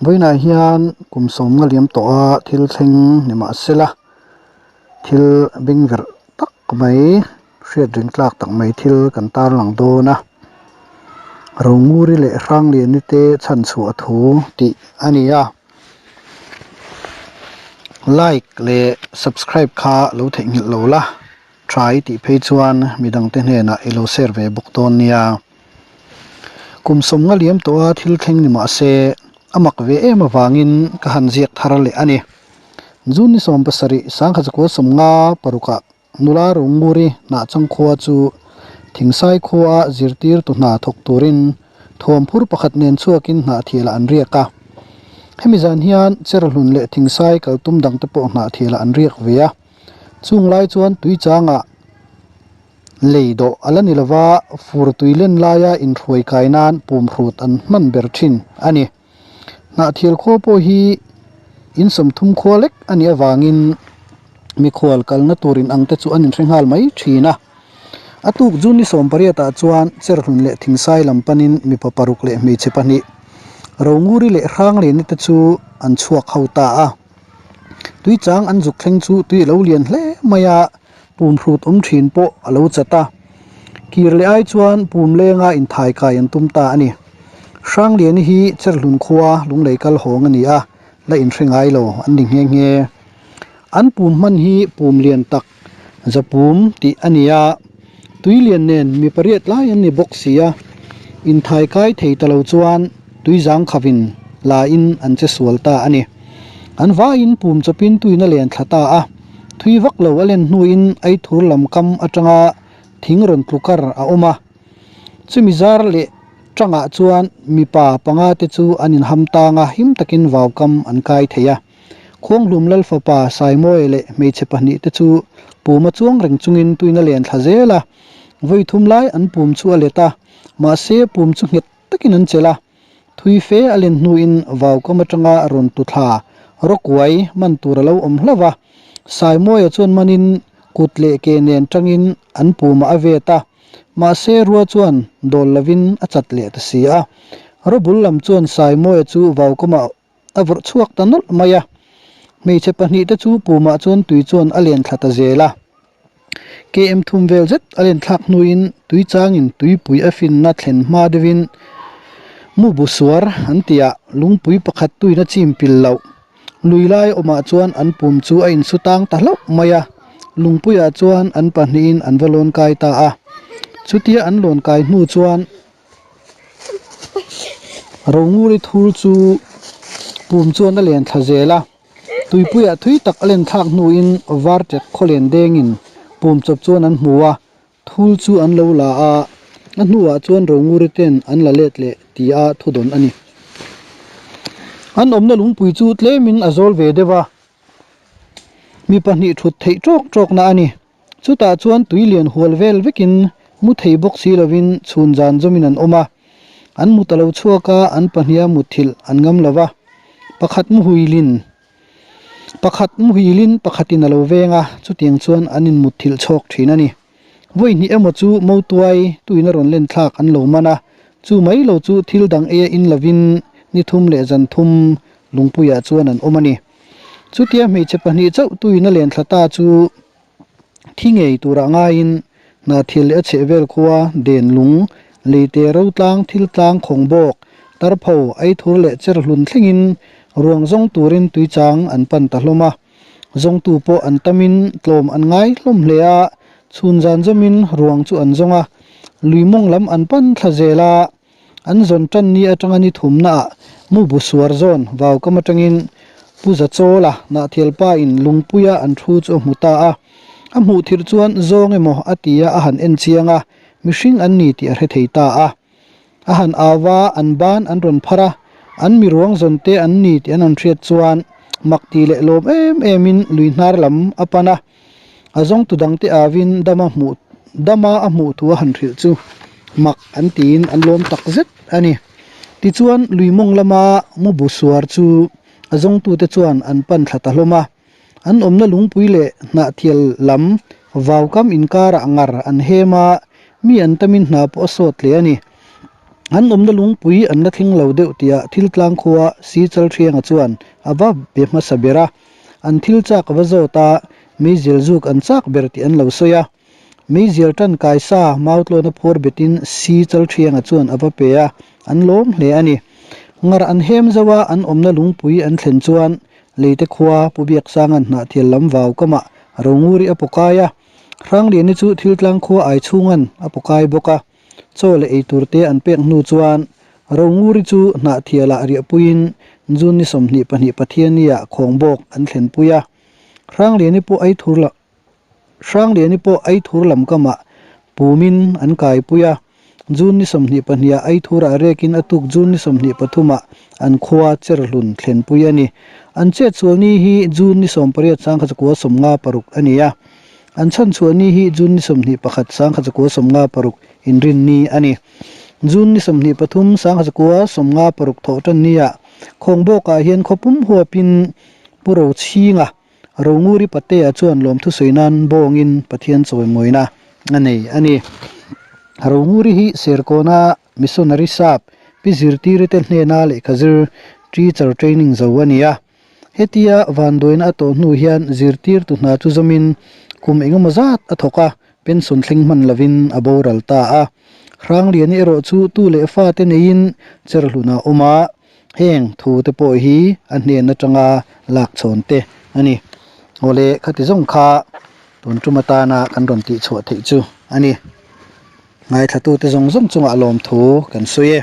Vawiinah hian kum sawmnga liam tawha thil thleng ni mahsela thil bengverh tak mai hriat ring tlak tak mai thil kan tarlang dawn a Ronguri leh Hrangliani te chhanchhuah thu tih a ni a like leh subscribe kha lo theihnghilh lo la. Tha i tih phei chuan midangte hnenah i lo share ve bawk dawn nia. Kum sawmnga liam tawha thil thleng ni mah se a mak ve em avangin ka han ziak thar leh a ni. June ni 17 sangkhat 95 parukah nula Runguri hnahchang khua chu Thingsai khuaa zirtirtu hna thawk turin thuamphur pakhat nen chhuakin hnahthialah an riak a. Hemi zan hian Cherhlun leh Thingsai kaltum dangte pawh hnahthialah an riak ve a. Chung lai chuan tui changah lei dawh a la ni lova, fur tui len laia inhruai kai nan pum hrut an hman ber thin a ni. Hnahthial khua pawh hi in sawmthum khua lek a nih avangin mikhual kalna tur in ang te chu an inhre nghal mai thin a. A tuk June ni 18 ah chuan Cherhlun leh Thingsai lam panin mipa paruk leh hmeichhe pahnih Ronguri leh Hrangliani te chu an chhuak ho ta a. Tui chang an zuk thleng chu tui a lo lian hle mai a, pum hrut awm thin pawh a lo chat a. Kir leh ai chuan pum lenga inthai kai an tum ta a ni. Hrangliani hi Cherhlun khua lunglei kal hawng a ni a, la inhre ngai lo an ni nghe nghe. An pum hman hi pum lian tak zapum tih a ni a, tui lian nen mi pariat lai an ni bawk si a, inthai kai thei ta lo chuan tui zang khavin la in an che sual ta a ni. An vaiin pum chawpin tuin a len thla ta a, thui vak lo a len hnuin Aithur lam kam atanga thing rawn tlu kar a awm a, chumi zar leh tangah chuan mipa panga te chu an inham tang a, him takin vau kam an kai thei a. Khuanghlum Lalfapa Saimawia leh hmeichhe pahnih te chu puma chuang reng chungin tuin a len thla zel a, vawi thum lai an pum chu a let a, mahse pum chu nghet takin an chelh a. Thui fe a len hnuin vaukam atanga rawn tu thla rawkuai man tur a lo awm hlauh a, Saimawia chuan manin kut leh ke nen tangin an pumah a vet a, mahse rua chuan dawl lovin a chat leh ta si a. Rawbul lam chuan Saimawia chu vaukamah a vawrh chhuak ta nawlh mai a, hmeichhe pahnih te chu pumah chuan tui chuan a len thla ta zel a. KM thum vel zet a len thlak hnuin tui changin tuipui a finna thlen hma deuhin mu bu suar an tih ah lungpui pakhat tuin a chim pil loh. Lui lai awmah chuan an pum chu a insu tang ta hlauh mai a, lungpuiah chuan an pahnihin an va lawn kai ta a. Chutia an lawn kai hnu chuan Ronguri thur chu pum chuan a len thla zel a. Tuipuiah thui tak a len thlak hnuin Varṭek khawlen dengin pum chawp chuan an hmu a, thul chu an lo la a, a hnuah chuan Ronguri ten an la let leh ti a thudawn a ni. An awmna lungpui chu tlemin a zawl ve deuh a, mi pahnih thut theih ṭawk ṭawkna a ni. Chutah chuan tui lian hual vel vekin mu thei bawk si lovin chhun zan zawmin an awm a, an mut a lo chhuak a, an pahniha mutthilh an ngam lo va, pakhat muhuilin pakhat muhilin pakhatin a lo veng a, chutiang chuan an inmutthilh chhawk thin a ni. Vawi hnih emaw chu Motuai tuin a rawn len thlak an lo man a, chu mai lo chu thil dang eia in lovin ni thum leh zan thum lungpuiah chuan an awm a ni. Chutia hmeichhe pahnih chauh tuin a len thla ta chu thi ngei turah ngaiin hna thil leh a chheh vel khua den lung, leite ro tlang, thil tlang khawng bawk, tarpho, eithur leh cher hlun thlengin ruang zawng turin tuichang an pan ta hlawm a. Zawngtu pawh an tamin tlawm an ngai hlawm hle a, chhun zan zawmin ruang chu an zawng a, lui mawng lam an pan thla zel a. An zawn tan ni atanga ni thumnaah mu bu suar zawn vaukam atangin Pu Zachawla Nahthialpa in lungpuia an thu chu a hmu ta a. A hmuh thirh chuan zawng emaw a ti a, a han en chiang a, mihring an ni tih a hre thei ta a. A han au a, an ban an rawn phar a, an mi ruang zawn te an ni tih an han hriat chuan mak ti leh lawm em emin lui hnar lam a pan a. A zawngtu dangte awin dama hmuh dama a hmuh thu a han hrilh chu mak an tiin an lawm tak zet a ni. Tichuan lui mawng lama mu bu suar chu a zawngtute chuan an pan thla ta hlawm a. An awmna lungpui leh hnahthial lam vaukam inkarah ngar an hem a, mi an tamin hna pawh a sawt hle a ni. An awmna lungpui an la thleng lo deuh tihah thil tlang khua Si Chalhrianga chuan a va be hmasa ber a. An thil chak a va zawt a, meizial zuk an chak ber tih an lo sawi a. Meizial tan kai sa mautlawna phuar betin Si Chalhrianga chuan a va pe a, an lawm hle a ni. Ngar an hem zo a, an awmna lungpui an thlen chuan Leite khua Pu Biaksanga'n hnahthial lam vau kamah Ronguri a pawkai a, Hrangliani chu thil tlang khua ai chhunga'n a pawkai bawk a. Chaw leh eitur te an pek hnu chuan Ronguri chu hnahthialah riahpuiin June ni 22 Pathianni-ah khawngbawk an thlenpui a. Hrangliani pawh ei thur Hrangliani pawh Aithur lam kamah pumin an kaipui a, June ni 22 ah Aithurah rekin a tuk June ni 23 ah an khua Cherhlun thlenpui a ni. An chetsual ni hi June ni 18 1956 a ni a, an chhanchhuah ni hi June ni 21 1956 inrin ni a ni. June ni 23 1956 thawhtan ni ah Khawngbawkah hian khawpum huapin Pu Rochhinga, Ronguri Patea chuan lawmthu sawi nan bawngin Pathian chawimawina a nei a ni. Ronguri hi Serkawna Missionary Sap Pi Zirtiri te hnena lehkha zir Teacher Training zo a ni a. Hetia vanduaina a tawh hnu hian zirtirtu hna chu zawmin kum engemaw zat a thawk a, pension thleng hman lovin a boral ta a. Hrangliani erawh chu tu leh fate neiin cherhlunah a awm a. Heng thu te pawh hi a hnen atanga lak chhawn te a ni. Awle khati zawng kha tun tum atana kan rawn tih chhuah theih chu a ni. Ngaithlatute zawng zawng chungah lawmthu kan sawi e.